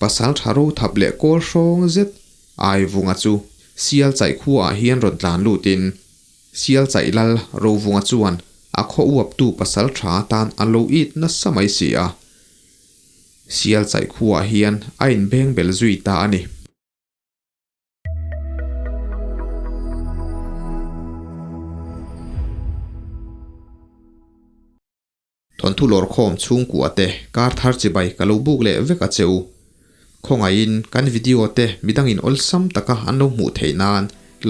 Pasal tha ro thap leh kawl hrawng zet Aivunga chu Sial chaih khuaah hian rawn tlan lutin Sial chaih lal Rovunga chuan a khaw uaptu pasal tha atan a lo it nasa mai si a. Sial chaih khuaah hian a inbeng bel zui ta a ni. Thawnthu lawrkhawm chhungkua te kar thar chibai ka lo buk leh vek a che u. Khawngaihin kan video te midangin awlsam taka an lo hmuh theih nan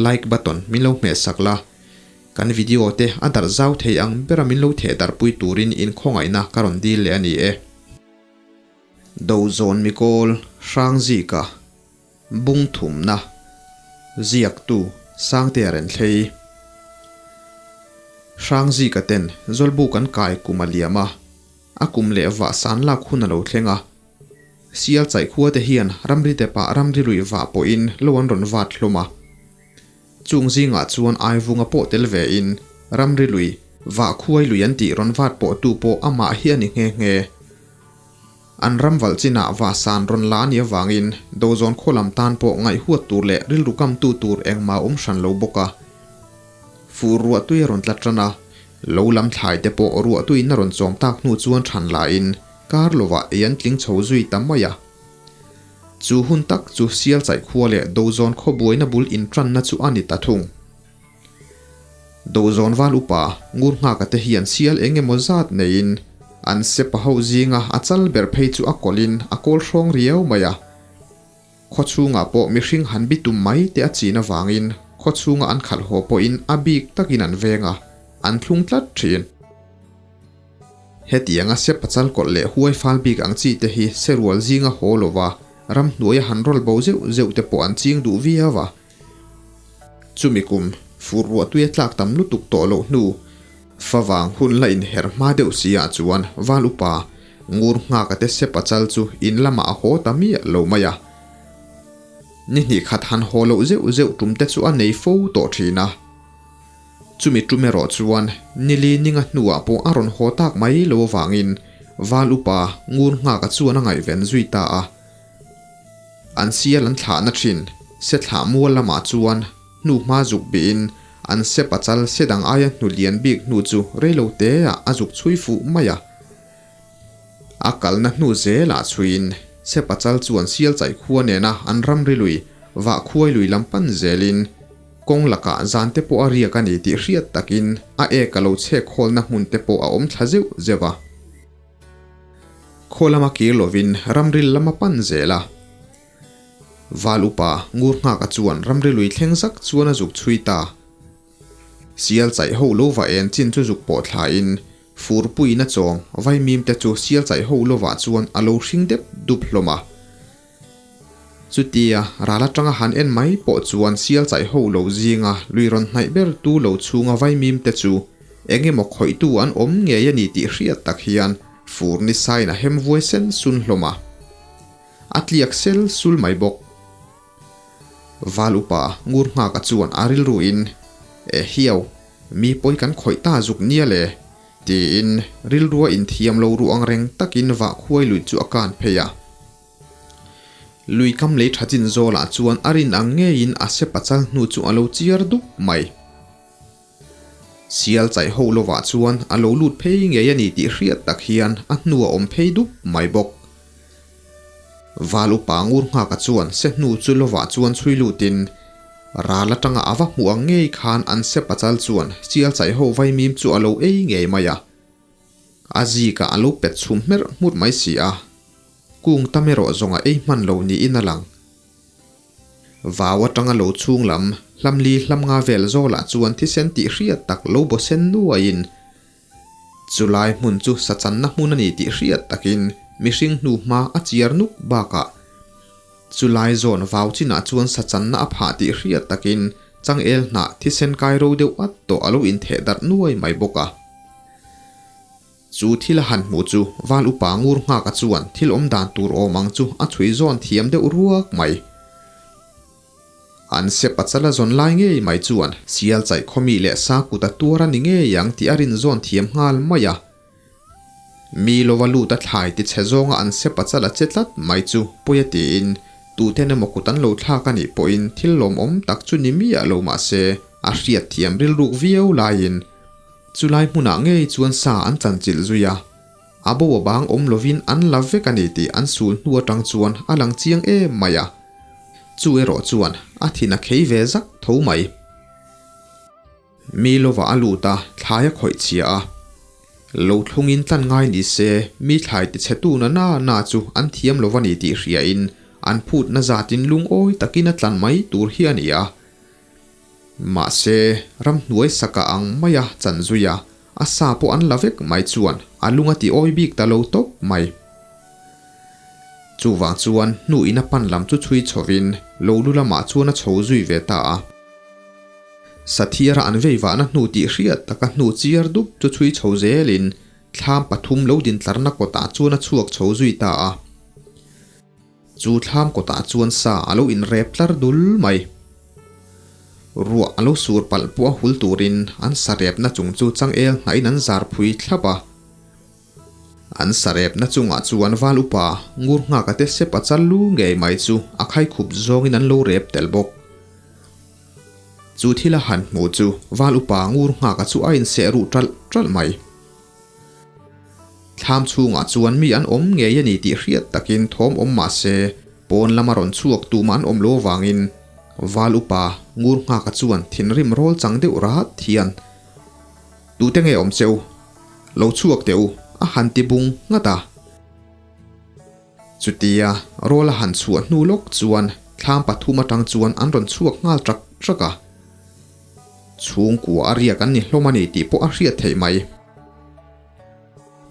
like button min lo hmeh sak la. Kan video te a darh zau thei ang bera min lo theh darhpui turin in khawngaihna ka rawn dil leh a ni e. Dozawn Mikawl Hrangzika Bung thumna ziaktu Sangtea Renthlei Hrangzika ten Zawlbuk an kai kum a liam a, a kum leh vah san lak hun a lo thleng a. Sial chaih khua te hian ramri tepah ramri lui vah pawhin lo an rawn vat hlawm a. Chung zingah chuan Aivunga pawh tel vein ramri lui vah khuai lui an tih rawn vat pawhtu pawh amah hi a ni nghe nghe. An ram valh chinah vahsan rawn la a nih avangin Dozawn khaw lam tan pawh ngaihhuat tur leh rilru kamtu tur engmah a awm hran lo bawk a. Fur ruahtui a rawn tla tan a, lo lam thlai te pawh ruahtuiin a rawn chawm tak hnu chuan than lain kar lovah ei an tling chho zui ta mai a. Chu hun tak chu Sialchaih khua leh Dozawn khaw buaina bul intranna chu a ni ta thung. Dozawn val upa ngur nghaka te hian sial eng emaw zat neiin an sepa ho zinga a chal ber phei chu a kawlhin a kawl hrawng riau mai a. Khaw chhungah pawh mihring han bi tum mai te a chin avangin khaw chhunga an khalh haw pawhin a bik takin an veng a, an thlung tlat thin. Hetianga sepa chal kawlh leh huai fal bik ang chi te hi serual zinga haw lova ramhnuaia han rawl bo zeuh zeuh te pawh an ching duh viau a. Chumi kum, fur ruahtui a tlak tam lutuk tawh loh hnu, favang hun la inher hma deuh si ah chuan Val upa ngur nghaka te sepa chal chu in lamah a haw ta miah lo mai a. Ni hnih khat han haw loh zeuh zeuh tum te chu a nei fo tawh thin a. Chumi tum erawh chuan nili ninga hnuah pawh a rawn haw tak mai lo avangin Val upa ngur nghaka chuan a ngaihven zui ta a. An sial an thlahna thin se thlah mual lamah chuan hnu hma zuk bihin an se pachal se dang aia hnu lian bik hnu chu reilo teah a zuk chhui fuh mai a. A kalna hnu zelah chhuiin se pachal chuan sial chaih khua nena an ramri lui vah khuai lui lam pan zelin kawng lakah zan te pawh a riak a ni tih hriat takin a ek a lo chhek hawlna hmun te pawh a awm thla zeuh zeuh a. Khaw lama kir lovin ramril lama pan zel a. Val upa ngur nghaka chuan ramri lui thleng zak chuan a zuk chhui ta. Sial chaih ho lo va en chin chu zuk pawh thlain furpuiin a chawm vaimim te chu sial chaih ho lovah chuan a lo hring dep dup hlawm a. Chutia ral atanga han en mai pawh chuan sial chaih ho lo zinga lui rawn hnaih ber tu lo chhunga vaimim te chu eng emaw khawihtu an awm ngei a ni tih hriat tak hian fur ni sain a hem vuai sen sun hlawm a. A tliak sel sul mai bawk. Val upa ngur nghaka chuan a rilruin, E hiau, mi pawi kan khawih ta zuk nia le, tiin rilrua inthiam lo ruh ang reng takin vah khuai lui chu a kan phei a. Lui kam lei tha chin zawlah chuan a rin ang ngeiin a se pachal hnu chu a lo chiar dup mai. Sial chaih ho lovah chuan a lo lut phei ngei a ni tih hriat tak hian a hnu a awm phei dup mai bawk. Val upa ngur nghaka chuan se hnu chu lovah chuan chhui lutin ral atanga a va hmuh ang ngei khan an se pachal chuan sial chaih ho vaimim chu a lo ei ngei mai a. A zikah a lo pet chhum hmerh hmur mai si a, kung tam erawh zawng a ei hman lo niin a lang. Vau atanga lo chhung lam, hlamli hlam nga vel zawlah chuan thisen tih hriat tak lo baw sen nuaiin chulai hmun chu sachanna hmun a ni tih hriat takin mihring hnu hma a chiar nuk bakah chulai zawn vau chinah chuan sachanna a phah tih hriat takin changel hnah thisen kai ro deuh at tawh a lo intheh darh nuai mai bawk a. Chu thil a han hmuh chu Val upa ngur nghaka chuan thil awm dan tur awm ang chu a chhui zawn thiam deuh ruak mai. An se pachala zawn lai ngei mai chuan sial chaih khawmi leh sa kut a tuar a ni ngei ang tih a rin zawn thiam nghal mai a. Mi lova lut a thlai ti chhe zawnga an sepa chal a che tlat mai chu pawi a tiin tuten emaw kut an lo thlak a nih pawhin thil lawmawm tak chu ni miah lo mah se a hriat thiam rilruk viau laiin chulai hmunah ngei chuan sa an chanchilh zui a. A bo a bang awm lovin an la vek a ni tih an sul hnu atang chuan a lang chiang em mai a. Chu erawh chuan a thin a khei ve zak tho mai. Mi lova a lut a, thlai a khawih chhia a. Lo thlungin tlan ngai ni se, mi thlai tichhe tu na na na chu an thiam lo va ni tih hriain an phutna zatin lungawi takin a tlan mai tur hi a ni a. Mahse, ramhnuai saka ang maia chan zui a, a sa pawh an la vek mai chuan a lung a ti awi bik ta lo tawp mai. Chuvang chuan hnu in a pan lam chu chhui chhovin lo lu lamah chuan a chho zui ve ta a. Sathiara an vei vahna hnu tih hriat taka hnu chiar dup chu chhui chho zelin thlam pathum lo din tlarna kawtah chuan a chhuak chho zui ta a. Chu thlam kawtah chuan sa a lo inrep tlar dul mai. Ruah a lo sur palh pawh a hul turin an sarepna chung chu changel hnahin an zar phui thlap a. An sarepna chungah chuan val upa ngur nghaka te sep a chal lu ngei mai chu a khaikhup zawngin an lo rep tel bawk. Chu thil a han hmuh chu val upa ngur nghaka chu a inseh ruh ṭalh ṭalh mai. Thlam chhungah chuan mi an awm ngei a ni tih hriat takin thawm awm mah se pawn lama rawn chhuak tumah an awm lo avangin val upa ngur nghaka chuan thinrim rawl chang deuh rat hian Tute nge awm che u? Lo chhuak teh u, a han ti bung nghat a. Chutia rawl a han chhuah hnu lawk chuan thlam pathum atang chuan an rawn chhuak nghal ṭak ṭak a. Chhungkua a riak an ni hlawm a ni tih pawh a hriat theih mai.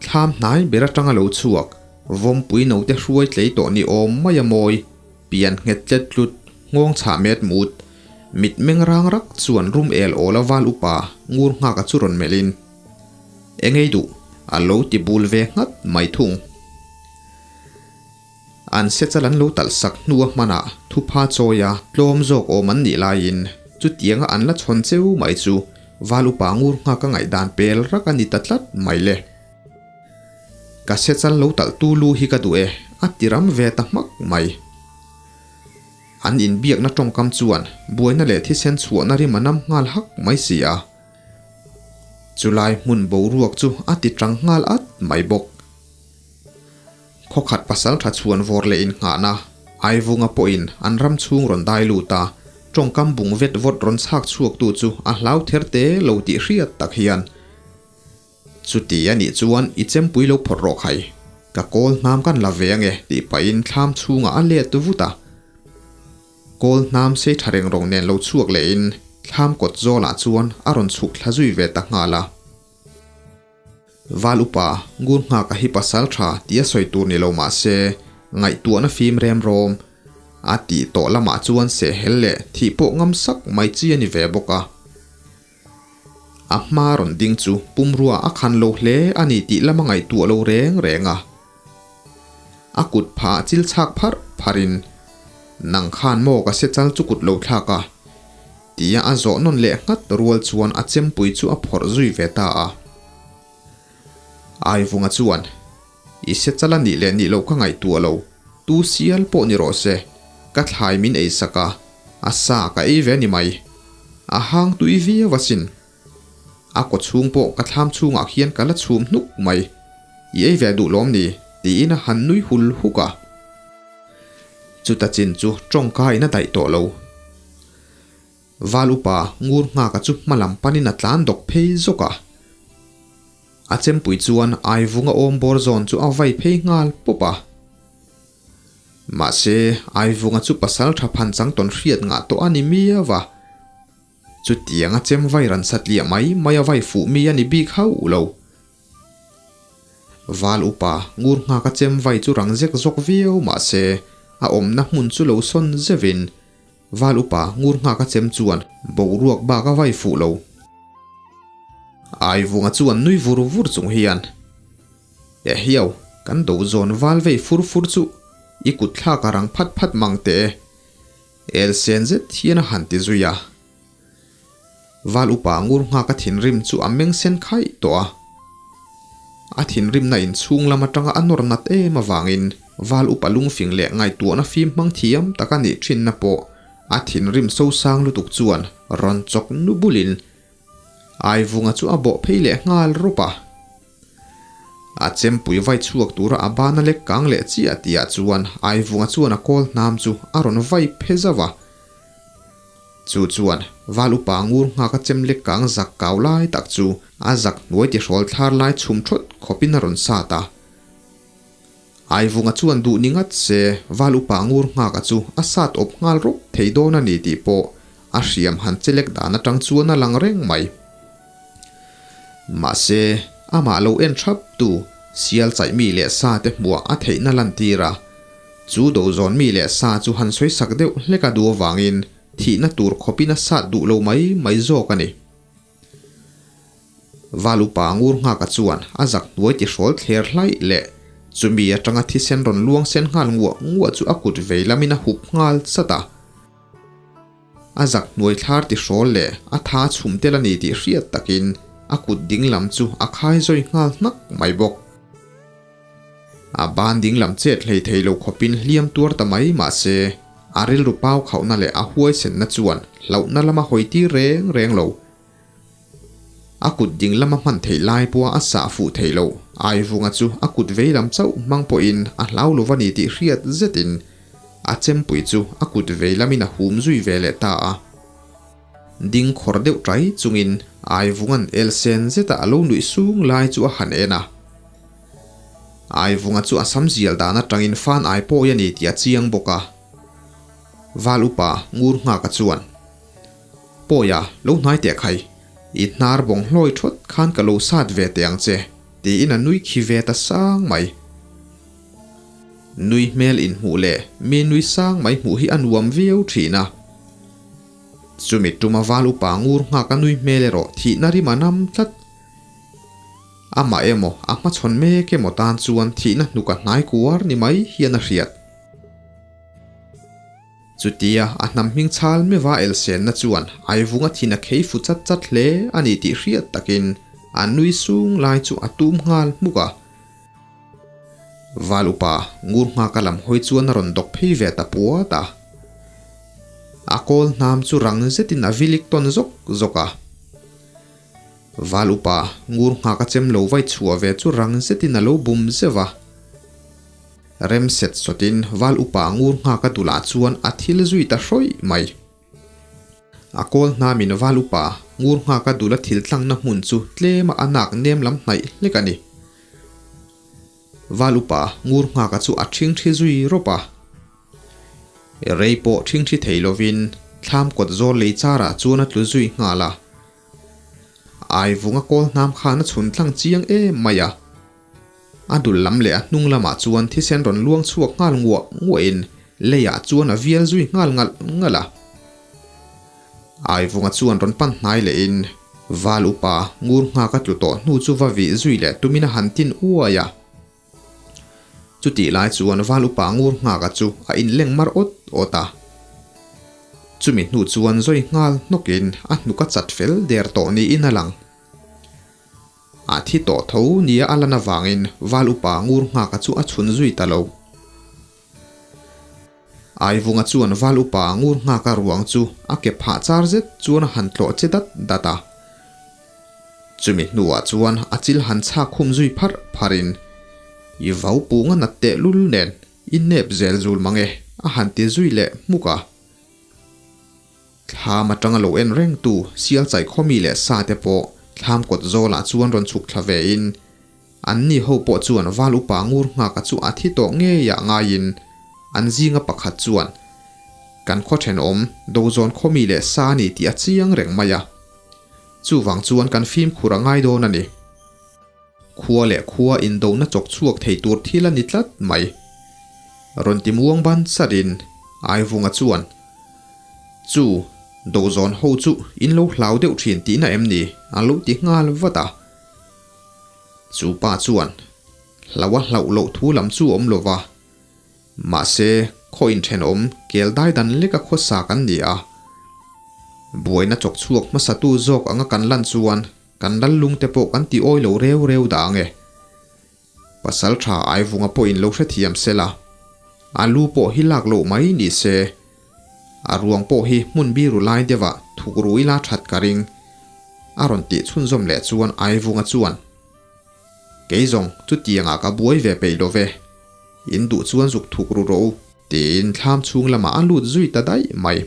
Thlam hnai ber atanga lo chhuak, vawmpui note hruai tlei tawh ni awm mai a mawi, pian nghet tlet tlut, nghawng chhah met mut, mit meng rang rak chuan rum el awl a val upa ngur nghak a chu rawn melh in, Engei duh, a lo ti bul ve nghat mai thung. An sechal an lo talh sak hnu a hmanah thupha chawia tlawm zawk awm an nih laiin chutianga an la chhawn cheu mai chu val upa ngur nghak a ngaihdan pel rak a ni ta tlat mai le. Ka sechal lo talh tu lu hi ka duh e, a ti ram ve ta hmak mai. An inbiakna tawngkam chuan buaina leh thisen chhuahna rim a nam nghal hak mai si a. Chulai hmun boruak chu a ti tang nghal at mai bawk. Khawkhat pasal tha chhuan vawr leh innghahna, Aivunga pawhin an ram chhung rawn dai lut a, tawngkam bung vet vawt rawn chhak chhuaktu chu a hlau ther te lo tih hriat tak hian, Chuti a nih chuan i chempui lo phawrh rawh khai, ka kawl hnam kan la ve ange tih pahin thlam chhungah a let vut a. Kawl hnam sei tha reng rawng nen lo chhuak lehin thlam kawt zawlah chuan a rawn chhuk thla zui ve ta nghal a. Val upa, ngur nghak a hi pasal tha tih a sawi tur ni lo mah se, ngaihtuahna fim rem rawm a tih tawh lamah chuan sehhel leh thih pawh ngam sak mai chi a ni ve bawk a. A hma rawn ding chu pumrua a khan lo hle a ni tih lama ngaihtuah lo reng reng a. A kut phah chil chhak pharh pharhin, Nang khan maw ka se chal chu kut lo thlak a? Tia a zawh nawn leh nghat rual chuan a chempui chu a phawrh zui ve ta a. Aivunga chuan, I se chal a nih leh nih loh ka ngaihtuah lo, tu sial pawh ni rawh se, ka thlai min ei sak a, a sa ka ei ve ni mai. A hang tui viau asin. A kaw chhung pawh ka thlam chhungah khian ka la chhum hnuk mai. I ei ve duh lawm ni? tiin a han nui hul huk a. Chuta chin chu tawngka in a daih tawh lo. Val upa ngur nghaka chu hma lam panin a tlan dawk phei zawk a. A chempui chuan Aivunga awm bawr zawn chu a vai phei nghal pawp a. Mahse, Aivunga chu pasal tha phan chang tawn hriat ngah tawh a ni miau a. Chutianga chem vai ran satliah mai mai a vai fuh mi a ni bik hauh lo. Val upa ngur nghaka chem vai chu rang zek zawk viau mah se a awmna hmun chu lo sawn zeuhin Val upa ngur nghaka chem chuan boruak bak a vai fuh lo. Aivunga chuan nui vur vur chung hian, Ehiau, kan do zawn val vei fur fur chu i kut thlak a rang phat phat mang teh e. El sen zet hian a han ti zui a. Val upa ngur nghak a thinrim chu a meng sen khaih tawh a. A thinrimna in chhung lam atanga a nawr nat em avangin val upa lungfing leh ngaihtuahna fim hmang thiam tak a nih thinna pawh a thinrim sosang lutuk chuan rawn chawk nu bulin Aivunga chu a bawh phei leh nghal rawp a. A chempui vai chhuak tura a bana lek kang leh chiah tihah chuan Aivunga chuan a kawl hnam chu a rawn vai phe zauh a. Chu chuan Val upa ngur nghak a chem lek kang zak kau lai tak chu a zak hnuai tihrawl thlar lai chhum thawt khawpin a rawn sat a. Aivunga chuan duh ni ngat se Val upa ngur nghaka chu a sat awp nghal rawp thei dawn a ni tih pawh a hriam han chelek dan atang chuan a lang reng mai. Mahse, amah lo en thap tu sial chaih mi leh sa te hmuah a theihna lantir a, chu do zawn mi leh sa chu han sawi sak deuh hlek a duh avangin thihna tur khawpin a sat duh lo mai mai zawk a ni. Val upa ngur nghaka chuan a zak hnuai ti hrawl thler hlaih leh chumi atanga thisen rawn luang sen nghal nguah nguah chu a kut vei lamin a hup nghal chat a. A zak hnuai thlar ti hrawl leh a tha chhum tel a ni tih hriat takin a kut ding lam chu a khai zawi nghal hnak mai bawk. A ban ding lam chet hlei thei lo khawpin hliam tuar ta mai mahse a rilru pau khauhna leh a huaisenna chuan hlauhna lama hawi tir reng reng lo. A kut ding lama hman theih lai pawha a sah fuh theih loh Aivunga chu a kut vei lam chauh hmang pawhin a hlau lo va ni tih hriat zetin a chempui chu a kut vei lamin a hum zui ve leh ta a. Ding khawr deuh ṭai chungin Aivunga'n elsen zeta a lo nuih sung lai chu a han en a. Aivunga chu a sam zial dan atangin fan ai pawi a ni tih a chiang bawk a. Val upa ngur nghaka chuan. Pawia, lo hnai teh khai. I hnar bawng hlawi thawt khan ka lo sat ve teh ang che, tiin a nui khi ve ta sang mai. Nui hmel inhmuh leh mi nui sang mai hmuh hi a nuam viau thin a. Chumi tuma val upa ngur nghak a nui hmel erawh thihna rim a nam tlat. Amah emaw a hmachhawn mek emaw tan chuan thihna hnuk a hnai kuar ni mai hian a hriat. Chutia a hnam hming chhal meva elsenna chuan Aivunga thin a khei fu chat chat hle a ni tih hriat takin a nui sung lai chu a tum nghal hmuk a. Val upa ngur nghaka lam hawi chuan a rawn dawk phei ve ta puat a. A kawl hnam chu rang zetin a vilik tawn zawk zawk a. Val upa ngur nghaka chem lo vai chhuah ve chu rang zetin a lo bum zeuh a. Rem set sawtin val upa ngur nghaka dulah chuan a thil zui ta hrawih mai. A kawl hnamin val upa ngur nghaka dula thil tlangna hmun chu tlema a nak nem lam hnaih hlek a ni. Val upa ngur nghaka chu a ṭhingṭhi zui rawp a. Rei pawh ṭhingṭhi thei lovin thlam kawt zawl lei charah chuan a tlu zui nghal a. Aivunga kawl hnam khan a chhun tlang chiang em mai a. A dul lam leh a hnung lamah chuan thisen rawn luang chhuak nghal nguah nguahin leiah chuan a vial zui nghal ngalh ngalh a. Aivunga chuan rawn pan hnai lehin Val upa ngur nghak a tlu tawh hnu chu va vih zui leh tumin a han tin uai a. Chutih lai chuan Val upa ngur nghaka chu a inleng mar awt awt a. Chumi hnu chuan zawi nghal hnawkin a hnuk a chat fel der tawh niin a lang. A thi tawh tho nia a lan avangin Val upa ngur nghaka chu a chhun zui ta lo. Aivunga chuan Val upa ngur nghaka ruang chu a ke phah char zet chuan a han tlawh che dat dat a. Chumi hnuah chuan a chil han chhak khum zui pharh pharhin, I vau punga nat tehlul nen i nep zel zul mang e, a han ti zui leh hmuk a. Thlam atanga lo en reng tu sial chai khawmi leh sa te pawh thlam kawt zawlah chuan rawn chhuk thla ve in an ni ho pawh chuan val upa ngur nghaka chu a thi tawh ngeiah ngaiin an zinga pakhat chuan kan khaw thenawm dozawn khawmi leh sa a ni tih a chiang reng mai a, chuvang chuan kan fimkhur a ngai dawn a ni. Khua leh khua indona chawk chhuak thei tur thil a ni tlat mai. Rawn ti muang ban charin Aivunga chuan, Chu, dozawn ho chu in lo hlau deuh thin tihna em ni? a lo ti nghal vat a. Chu pa chuan, Hlau a hlauh loh thu lam chu awm lo va. Mahse, khaw inthenawm kel dai dan leka khawsa kan ni a. Buaina chawk chhuak hmasatu zawk anga kan lan chuan Kan lal lung te pawh kan ti awi lo reu reu dah ang e. Pasalṭha Aivunga pawhin lo hrethiam se la, a lu pawh hi lak loh mai ni se. A ruang pawh hi hmun biru lai deuhah thuk ru ila ṭhat ka ring. A rawn tih chhunzawm leh chuan Aivunga chuan, Kei zawng chutiangah ka buai ve peih lo ve. In duh chuan zuk thuk ru rawh u, tiin thlam chhung lamah a lut zui ta daih mai.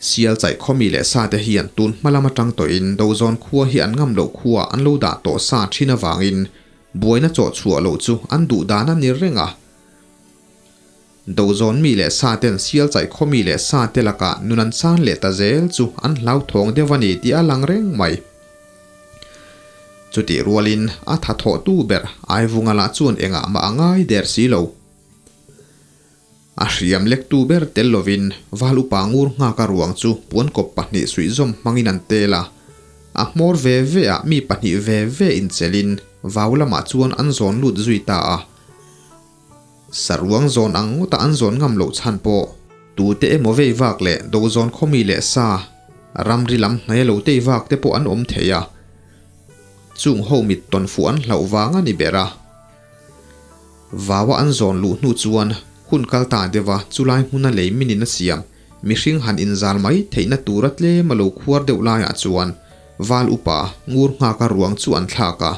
Sial chaih khawmi leh sate hian tun hma lam atang tawhin Dozawn khua hi an ngam loh khuaah an lo dah tawh sa thin avangin buaina chawh chhuah loh chu an duh dan a ni reng a. Dozawn mi leh saten sial chaih khawmi leh sate lakah nun an chan leh ta zel chu an hlauthawng deuh a ni tih a lang reng mai. Chutih rualin a tha thawhtu ber Aivunga lah chuan engah mah a ngai der si lo. A hriam lektu ber tel lovin Val upa ngur nghaka ruang chu puankawp pahnih suihzawm hmangin an tel a. A hmawr ve ve ah mi pahnih ve ve inchelin vau lamah chuan an zawn lut zui ta a. Saruang zawn ang ngawta an zawn ngam loh chhan pawh tute emaw vei vak leh do zawn khawmi leh sa ramri lam hnaia lo tei vak te pawh an awm thei a. Chung ho mit tawn fuh an hlauh vang a ni ber a. Vaua an zawn luh hnu chuan hun kal ta deuh a, chulai hmuna lei minin a siam, mihring han inzal mai theihna tura tlem a lo khuar deuh laiah chuan Val upa ngur nghaka ruang chu an thlak a.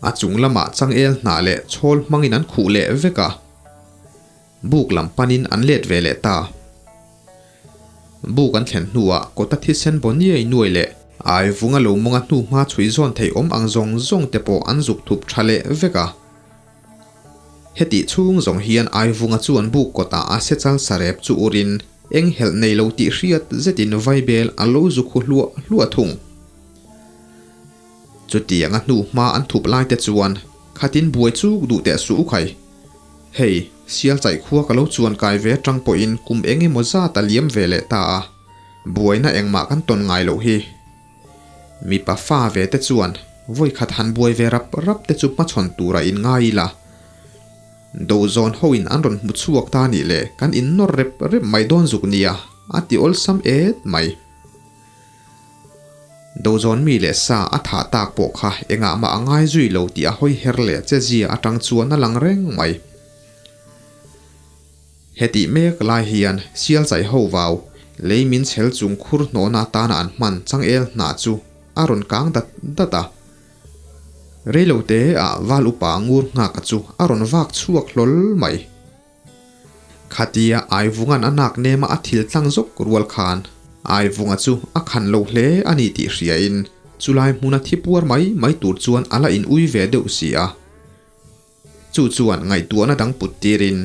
A chung lamah changel hnah leh chhawl hmangin an khuh leh vek a. Buk lam panin an let ve leh ta. Buk an thlen hnuah kawta thisen baw niai nuai leh ai vunga lo mawnga hnu hma chhui zawn theih awm ang zawng zawng te pawh an zuk thup tha leh vek a. Hetih chhung zawng hian ai vunga chuan buk kawtah a sechal sarep chu urin eng helh nei lo tih hriat zetin vaibel a lo zu khu hluah hluah thung. Chutianga hnu hma an thup lai te chuan khatin buai chuk duh teh suh u khai. Hei, sial chaih khua ka lo chuan kai ve atang pawhin kum eng emaw zat a liam ve leh ta a, buaina engmah kan tawn ngai loh hi. Mipa fa ve te chuan vawi khat han buai ve rap rap te chu hmachhawn tura in ngai ila. Dozawn hoin an rawn hmu chhuak ta nih leh kan innawr rep rep mai dawn zuk nia, a ti awlsam et mai. Dozawn mi leh sa a thah tak pawh kha engah mah a ngai zui lo tih a hawi her leh che zia atang chuan a lang reng mai. Hetih mek lai hian sial chaih ho vau lei min chhel chung khur hnawhna atana an hman changel hnah chu a rawn kang dat dat a. Reilote ah val upa ngur nghaka chu a rawn vak chhuak hlawl mai. Khatia Aivunga'n a nak nema a thil tlang zawk rual khan Aivunga chu a khan lo hle a ni tih hriain chulai hmuna thi puar mai mai tur chuan a la in ui ve deuh si a. Chu chuan ngaihtuahna dang put tirin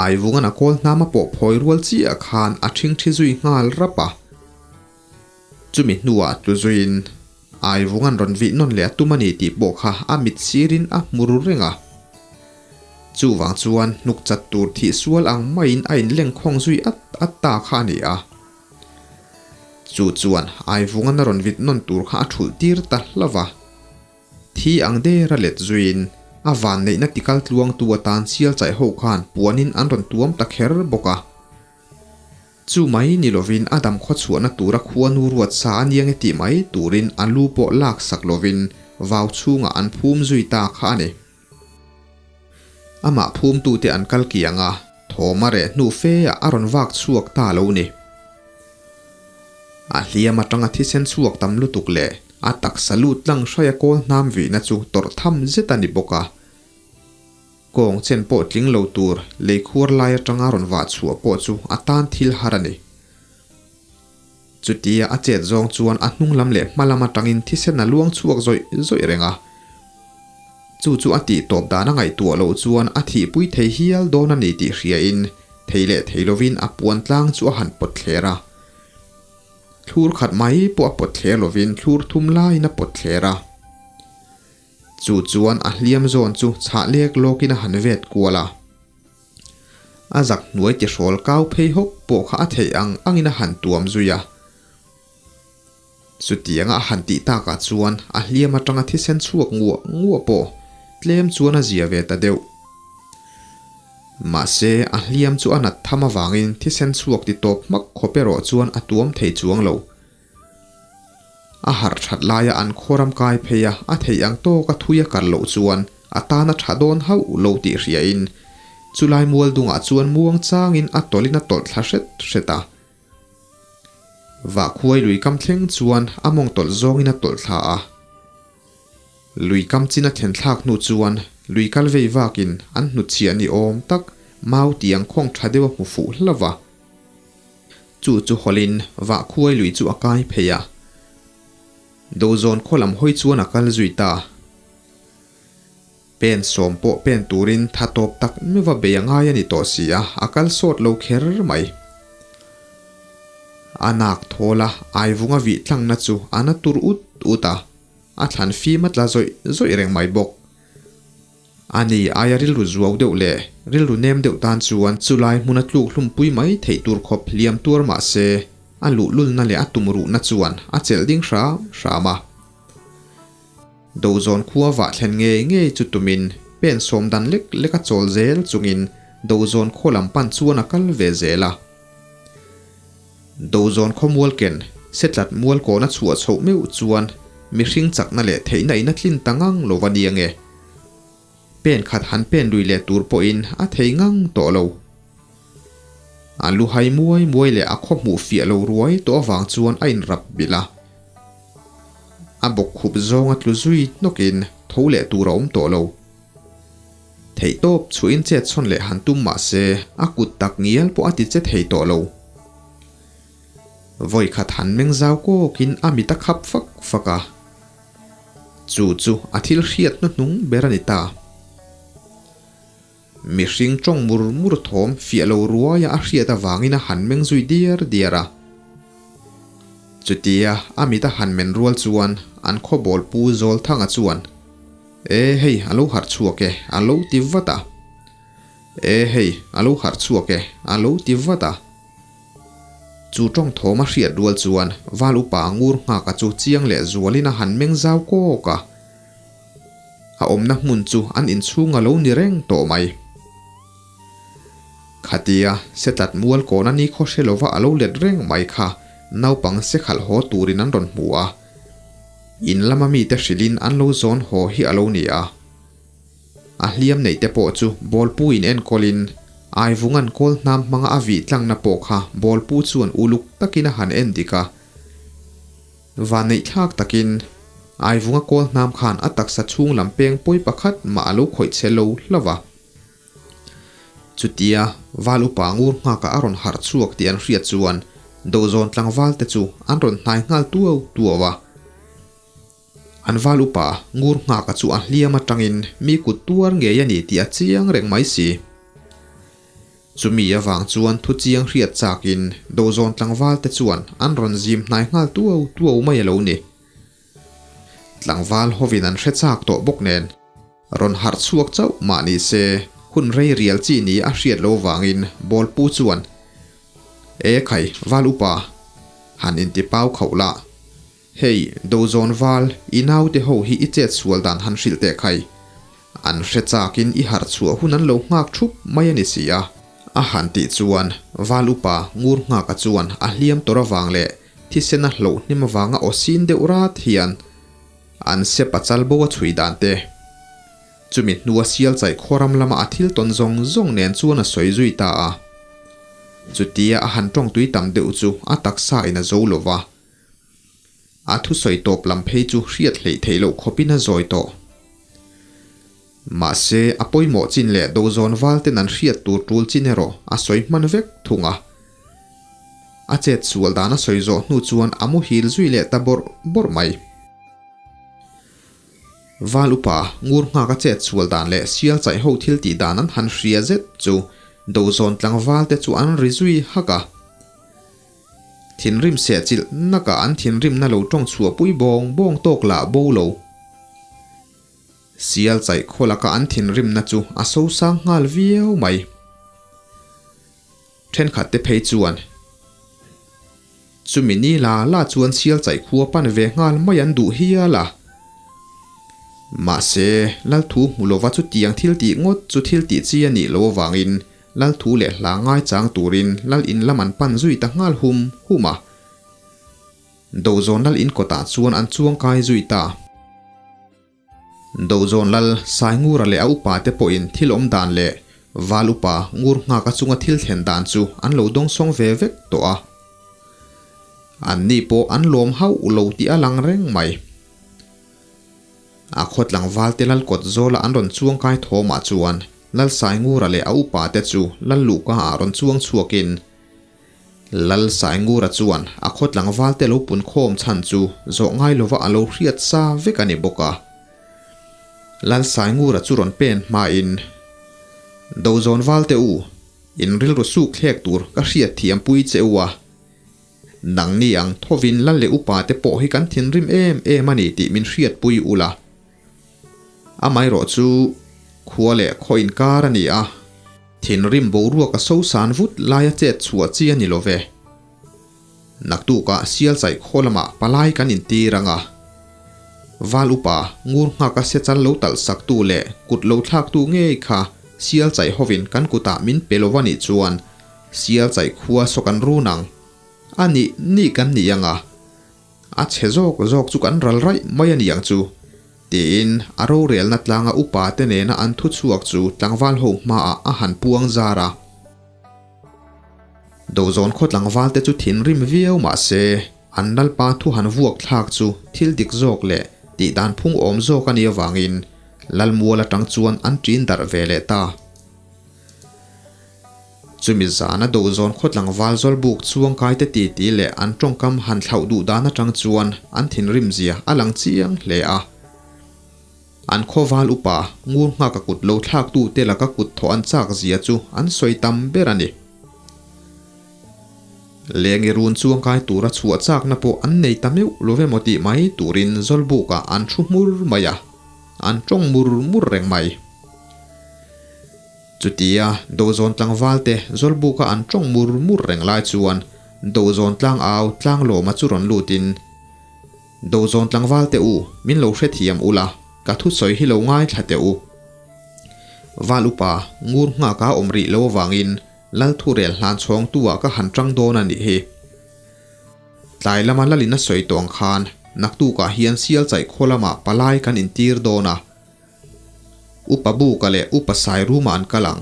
Aivunga'n a kawl hnam a pawh phawi rual chiah khan a ṭhingṭhi zui nghal rap a. Chumi hnuah tlu zuiin Aivunga'n rawn vih nawn leh a tum a ni tih pawh kha a mit sirin a hmu ru reng a. Chuvang chuan hnuk chat tur thih sual ang maiin a inlengkhawng zui at at ta kha a ni a. Chu chuan Aivunga'n a rawn vit nawn tur kha a thulh tir ta hlauh va. Thi ang der a let zuiin a vanneihna tikal tluangtu atan sial chaih ho khan puanin an rawn tuam ta kher bawk a. Chu mai ni lovin a dam khawchhuahna tura khuanu ruat sa a niang e tih mai turin a lu pawh lak sak lovin vau chhungah an phum zui ta kha a ni. Amah phumtute an kal kiang a, thawm a reh hnu fe ah a rawn vak chhuak ta lo ni. A hliam atanga thisen chhuak tam lutuk leh a taksa lut tlang hraia kawl hnam vihna chu tawrh tham zet a ni bawk a. Kawng chen pawh tling lo tur lei khuar lai atanga rawn vah chhuah pawh chu a tan thil har a ni. Chutia a chet zawng chuan a hnung lam leh hma lam atangin thisen a luang chhuak zawih zawih reng a. Chu chu a tih tawp dan a ngaihtuah loh chuan a thihpui thei hial dawn a ni tih hriain thei leh thei lovin a puan tlang chu a han pawt thler a. Thlur khat mai pawh a pawt thler lovin thlur thum laiin a pawt thler a. Chu chuan a hliam zawn chu chhah lek lawkin a han vet kual a. A zak hnuai ti hrawl kau phei hawk pawh kha a theih ang angin a han tuam zui a. Chutianga a han tih takah chuan a hliam atanga thisen chhuak nguah nguah pawh tlem chuan a zia ve ta deuh. Mahse, a hliam chu a nat tham avangin thisen chhuak ti tawp hmak khawp erawh chuan a tuam thei chuang lo. A harh that laia an khawram kai phei a, a theih ang tawka thui a kal loh chuan a tan a tha dawn hauh lo tih hriain chulai mual dungah chuan muang changin a tawlhin a tawlh thla hret hret a. Vahkhuai lui kam thleng chuan a mawng tawlh zawngin a tawlh thla a. Lui kam chin a thlen thlak hnu chuan lui kal vei vakin an hnutchhiah ni awm tak mau tiang khawng tha deuh a hmu fuh hlauh a. Chu chu hawlin Vahkhuai lui chu a kai phei a. Dozawn khaw lam hawi chuan a kal zui ta. Pen sawm pawh pen turin tha tawp tak meuha bei a ngai a ni tawh si a, a kal sawt lo kher mai. A nak thawl a, aivunga vih tlangna chu a na tur ut ut a, a thlan fim a tla zawih zawih reng mai bawk. A ni, aia rilru zuau deuh leh rilru nem deuh tan chuan chulai hmuna tluk hlumpui mai theih tur khawp hliam tuar mah se, a luhlulna leh a tumruhna chuan a chelh ding hram hram a. Dozawn khua vah thlen ngei ngei chu tumin pen sawm dan lek lek a chawl zel chungin Dozawn khaw lam pan chuan a kal ve zel a. Dozawn khaw mual ken, setlat mual kawna chhuah chhoh meuh chuan mihring chakna leh theihna in a tlin ta ngang lo va nia nge. Pen khat han pen lui leh tur pawhin a thei ngang tawh lo. A lu hai muai muai leh a khaw hmuh fiah lo ruai tawh avang chuan a inrap bilh a. A bawk khup zawnga tlu zui hnawkin tho leh tur a awm tawh lo. Theihtawp chhuahin chet chhawn leh han tum mah se a kut tak ngial pawh a ti che thei tawh lo. Vawi khat han meng zau kawkin a mit a khap fak fak a. Chu chu a thil hriat hnuhnung ber a ni ta. Mihring tawng mur mur thawm fiah lo ruaia a hriat avangin a han meng zui diar diar a. Chutia a mit a han men rual chuan an khawbawl pu Zawlthanga chuan, E hei, a lo harh chhuak e, a lo ti vat a. E hei, a lo harh chhuak e, a lo ti vat a. Chu tawng thawm a hriat rual chuan Val upa ngur nghaka chu chiang leh zualin a han meng zau kawk a. A awmna hmun chu an inchhung a lo ni reng tawh mai. Khatia Setlat mual kawna ni khaw hre lova a lo let reng mai kha naupang sekhalh haw turin an rawn hmu a. In lama mite hrilhin an lo zawn haw hi a lo ni a. A hliam neih te pawh chu bawlpu in enkawlin Aivunga'n kawl hnam hmanga a vih tlangna pawh kha bawlpu chuan uluk takin a han en dik a. Vanneih thlak takin Aivunga kawl hnam khan a taksa chhung lam peng pawi pakhat mah a lo khawih che lo hlauh a. Chutia Val upa ngur nghaka a rawn harh chhuak tih an hriat chuan Dozawn tlangval te chu an rawn hnai nghal tuau tuau a. An val upa ngur nghaka chu a hliam atangin mi kut tuar ngei a ni tih a chiang reng mai si. Chumi avang chuan thu chiang hriat chakin Dozawn tlangval te chuan an rawn zim hnai nghal tuau tuau mai a lo ni. Tlangval hovin an hre chak tawh bawk nen. Rawn harh chhuak chauh mah ni se, hun rei rial chi ni a hriat lo vangin Bawlpu chuan, E khai, val upa, han inti pau khauh lah. Hei, Dozawn val, i naute ho hi i chet sual dan han hrilh teh khai. An hre chakin i harh chhuah hun an lo nghak thup mai a ni si a. A han tih chuan Val upa ngur nghaka chuan a hliam tawr avang leh thisen a hloh hnem avanga aw sin deuh rat hian an sep a chal bo a chhui dan te. Chumi hnua sial chaih khawram lama a thil tawn zawng zawng nen chuan a sawi zui ta a. Chutia a han tawngtui tam deuh chu a taksa in a zo lova. A thusawi tawp lam phei chu hriat hleih theih loh khawpin a zawi tawh. Mahse, a pawimawh chin leh dozawn val ten an hriat tur tul chin erawh a sawi hman vek thung a. A chet sual dan a sawi zawh hnu chuan a muhil zui leh ta bawrh bawrh mai. Val upa ngur nghak a chet sual dan leh sial chaih ho thil tih dan an han hria zet chu dozawn tlangval te chu an ri zui hak a. Thinrim sehchilh nakah an thinrimna lo tawng chhuahpui bawng bawng tawk lah bo lo. Sial chaih khaw laka an thinrimna chu a sosang nghal viau mai. Thenkhat te phei chuan chumi ni la la chuan sial chaih khua pan ve nghal mai an duh hial a. Mahse, Lalthu hmu lova chutiang thil tih ngawt chu thil tih chi a nih loh avangin Lal thu leh hla ngaichang turin Lal in lam an pan zui ta nghal hum hum a. Dozawn lal in kawtah chuan an chuang kai zui ta. Dozawn lal Saingura leh a upa te pawhin thil awm dan leh Val upa Ngur nghaka chunga thil thlen dan chu an lo dawngsawng ve vek tawh a. Anni pawh an lawm hauh lo tih a lang reng mai. A khaw tlangvalte lal kawt zawla an rawn chuang kai thawmah chuan Lal Saingura leh a upa te chu Lal Luhka ah rawn chuang chhuakin Lal Saingura chuan a khaw tlangvalte lo pun khawm chhan chu zawh ngai lova a lo hriat sa vek a ni bawk a. Lal Saingura chu rawn pen hmain, Dozawn valte u, in rilru suk thlek tur ka hriat thiam pui che u a. Nangni ang thovin lal leh upa te pawh hi kan thinrim em em a ni tih min hriatpui ula. Amaherawh chu khua leh khaw inkar a ni a, thinrim boruak a sosan vut laia chet chhuah chi a ni lo ve. Naktukah sial chaih khaw lamah palai kan intir ang a. Val upa ngur nghaka sechal lo talh saktu leh kut lo thlaktu ngei kha sial chaih hovin kan kutah min pe lo a nih chuan sial chaih khua saw kan run ang. A nih nih kan ni ang a. A chhe zawk zawk chu kan ral raih mai a ni ang chu, tiin a rorelna tlanga upa te nena an thu chhuak chu tlangval ho hmaah a han puang zar a. Dozawn khaw tlangval te chu thinrim viau mah se, an lalpa thu han vuak thlak chu thil dik zawk leh tih dan phung awm zawk a nih avangin Lalmual atang chuan an ṭin darh ve leh ta. Chumi zana Dozawn khaw tlangval Zawlbuk chuangkaite titi leh an tawngkam han thlauh duh dan atang chuan an thinrim zia a lang chiang hle a. An khawval upa ngur nghaka kut lo thlaktute laka kut thawh an chak zia chu an sawi tam ber a ni. Lengi run chuangkai tura chhuah chakna pawh an nei ta meuh lo ve maw tih mai turin Zawlbukah an thu hmur mai a, an tawng mur mur reng mai. Chutia Dozawn tlangvalte Zawlbuka an tawng mur mur reng lai chuan Dozawn tlangau Tlanglawma chu rawn lutin, Dozawn tlangvalte u, min lo hrethiam ula, ka thusawi hi lo ngaithla teh u. Val upa ngur nghaka awm rih lo avangin Lal thurel hlan chhawngtu ah ka han tang dawn a nih hi. Tlai lama Lalin a sawi tawh ang khan naktukah hian sial chaih khaw lamah palai kan intir dawn a. Upa Buka leh Upa Sairuma an kal ang.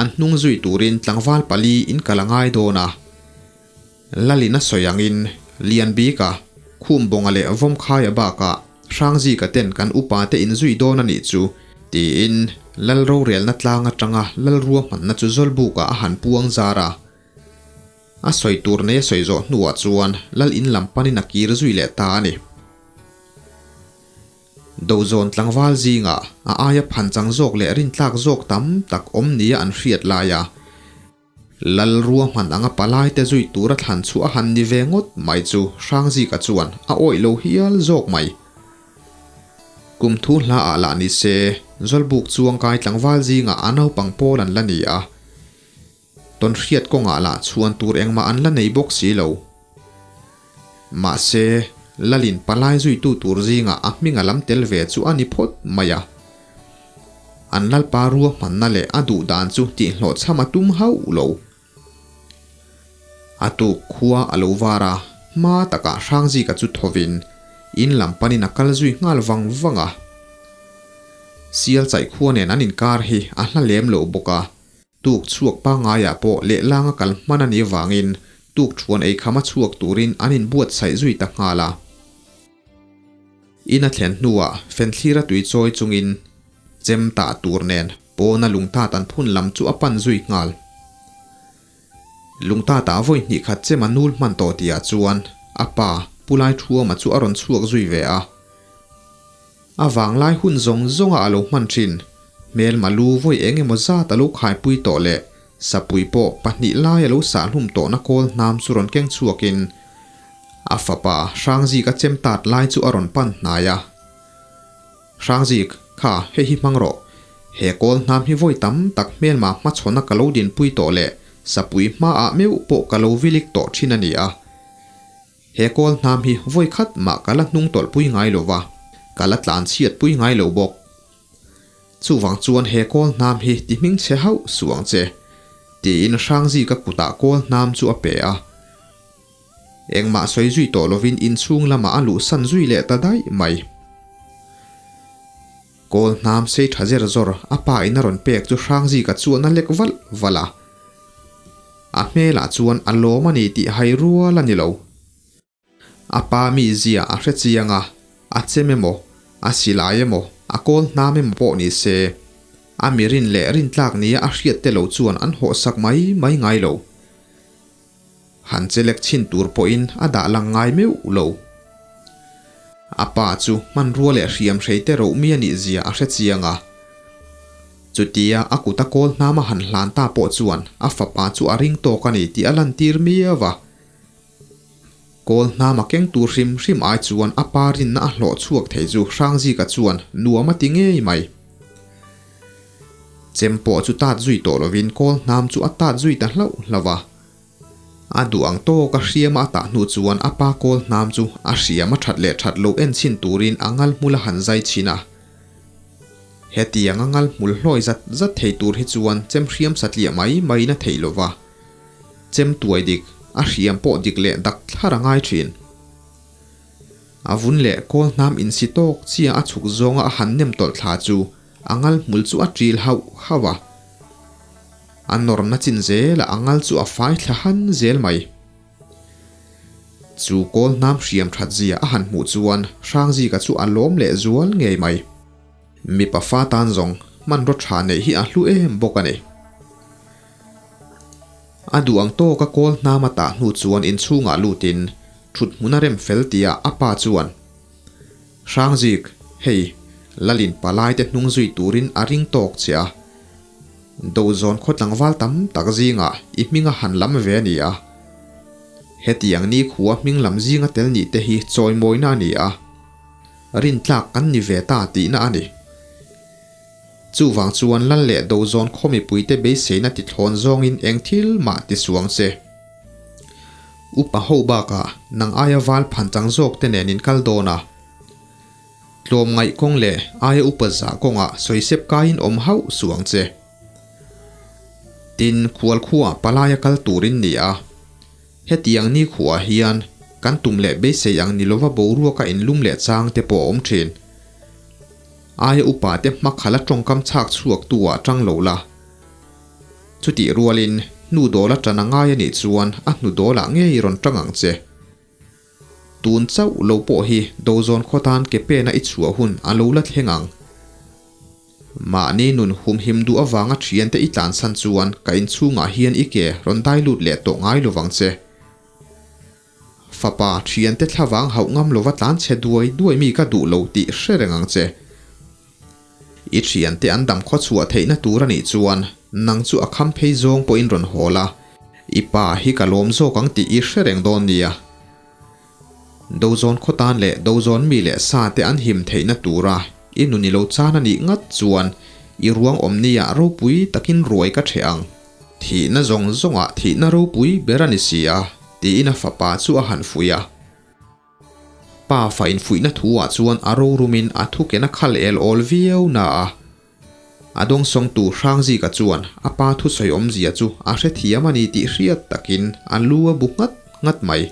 An hnung zui turin tlangval pali in kal a ngai dawn a. Lalin a sawi angin Lianbika, Khumbawnga leh Vawmkhaia bakah Hrangzika ten kan upa te inzui dawn a nih chu, tiin Lal rorelna tlang atanga Lal ruahmanna chu Zawlbukah a han puang zar a. A sawi tur nei a sawi zawh hnuah chuan Lal in lam panin a kir zui leh ta a ni. Dozawn tlangval zingah a aia phanchang zawk leh rintlak zawk tam tak awm nia an hriat lai a. Lal ruahman anga palaite zui tura thlan chu a han ni ve ngawt mai chu Hrangzika chuan a awih lo hial zawk mai. Kum thu hla ah lah ni se, Zawlbuk chuangkai tlangval zingah a naupang pawl an la ni a. Tawnhriat kawngah lah chhuan tur engmah an la nei bawk si lo. Mahse, Lalin palai zuitu tur zingah a hming a lam tel ve chu a ni phawt mai a. An Lalpa ruahmanna leh a duh dan chu tihhlawhchham a tum hauh lo. A tuk khua a lo var a, hma takah Hrangzika chu thovin in lam panin a kal zui nghal vang vang a. Sial chaih khua nen an inkar hi a hla lem lo bawk a, Tuk chhuak pangaiah pawh lehlanga kal hman a nih avangin tuk thuan ei kham a chhuak turin an inbuatsaih zui ta nghal a. In a thlen hnuah fenthlira tui chawi chungin chem tah tur nen pawna lungtat an phun lam chu a pan zui nghal. Lungtatah vawi hnih khat chem a nul hman tawh tihah chuan a pa Pu Laithuama chu a rawn chhuak zui ve a. A vanglai hun zawng zawnga a lo hman thin. Hmelma lu vawi eng emaw zat a lo khaipui tawh leh sapui pawh pahnih lai a lo sahhlum tawhna kawl hnam chu rawn keng chhuakin a fapa Hrangzik a chem tat lai chu a rawn pan hnai a. Hrangzik, kha hei hi hmang rawh. He kawl hnam hi vawi tam tak hmelma hmachhawna ka lo dinpui tawh leh sapui hmaah meuh pawh ka lo vilik tawh thin a ni a. He kawl hnam hi vawi khat mah ka la hnung tawlhpui ngai lo va, ka la tlan chhiatpui ngai lo bawk. Chuvang chuan he kawl hnam hi ti hming chhe hauh suh ang che, tiin Hrangzika kutah kawl hnam chu a pe a. Engmah sawi zui tawh lovin inchhung lamah a luhsan zui leh ta daih mai. Kawl hnam sei tha zer zawr a pa in a rawn pek chu Hrangzika chuan a lek valh valh a. A hmelah chuan a lawm a ni tih hai rual a ni lo. A pa mizia a hre chiang a, a chem emaw, a silai emaw, a kawl hnam emaw pawh ni se, a mi rin leh rintlak nia a hriat te lo chuan an hawhsak mai mai ngai lo. Han chelek chhin tur pawhin a dah lang ngai meuh lo. A pa chu hmanrua leh hriam hrei te roh mi a nih zia a hre chiang a. Chutia a kut a kawl hnam a han hlan ta pawh chuan a fapa chu a ring tawk a ni tih a lantir miau a. Kawl hnam a keng tur hrim hrim ai chuan a pa rinna a hlawh chhuak thei chu Hrangzika chuan nuam a ti ngei mai. Chem pawh chu tat zui tawh lovin kawl hnam chu a tat zui ta hlauh hlauh a. A duh ang tawk a hriama a tah hnu chuan a pa kawl hnam chu a hriam a that leh that lo en chhin turin a ngal hmul a han zai chhin a. Hetiang a ngal hmul hlawi zat zat thei tur hi chuan chem hriam satliah mai maiin a theih lova. Chem tuai dik, a hriam pawh dik leh dak thlar a ngai thin. A vun leh kawl hnam insi tawk chia a chhuk zawnga a han nem tawlh thla chu a ngal hmul chu a ṭil hauh hauh a. A nawrna chin zelah a ngal chu a fai thla han zel mai. Chu kawl hnam hriam that zia a han hmuh chuan Hrangzika chu a lawm leh zual ngei mai. Mipa fa tan zawng hmanraw tha neih hi a hlu em bawk a ni. A duh ang tawka kawl hnam a tah hnu chuan inchhungah lutin thut hmun a rem fel tihah a pa chuan, Hrangzik, hei, Lalin palaite hnung zui turin a ring tawk che a. Dozawn khaw tlangval tam tak zingah i hming a han lam ve a ni a. Hetiang ni khua hming lam zinga tel nih te hi chawimawina a ni a. Rintlak kan ni ve ta tihna a ni. Chuvang chuan Lal leh Dozawn khaw mipuite beiseina ti thlawn zawngin eng thil mah ti suang che. Upa ho bakah nang aia val phan chang zawk te nen in kal dawn a. Tlawmngaih kawng leh aia upa zah kawngah sawisep kaiin awm hauh suang che. Tin, khual khuaah palaia kal turin ni a. Hetiang ni khuaah hian kan tum leh beisei ang ni lova boruaka inlum leh chang te pawh a awm thin. Aia upa te hmakhala tawngkam chhak chhuak tu ah tang lo la. Chutih rualin hnu dawl a tan a ngai a nih chuan a hnu dawlah ngei rawn tang ang che. Tun chauh lo pawh hi dozawn khaw tan ke pena i chhuah hun a lo la thleng ang. Mahni nun humhim duh avanga thiante i tlansan chuan ka inchhungah hian i ke rawn dai lut leh tawh ngai lovang che. Fapa, thiante thlavang hauh ngam lova tlan chhe duai duai mi ka duh lo tih hre reng ang che. I thiante an dam khaw chhuah theihna tur a nih chuan nang chu a kham phei zawng pawhin rawn haw la, i pa hi ka lawm zawk ang tih i hre reng dawn nia. Dozawn khaw tan leh dozawn mi leh sa te an him theihna tura i nun i lo chan a nih ngat chuan i ruang awmnia ropui takin ruai ka ṭheh ang. Thihna zawng zawngah thihna ropui ber a ni si a, tiin a fapa chu a han fuih a. Pa fa infuihna thu-ah chuan a rorumin a thuken a khal el awl viau na a. A dawngsawngtu Hrangzika chuan a pa thusawi awmzia chu a hrethiam a ni tih hriat takin a lu a bu nghat nghat mai.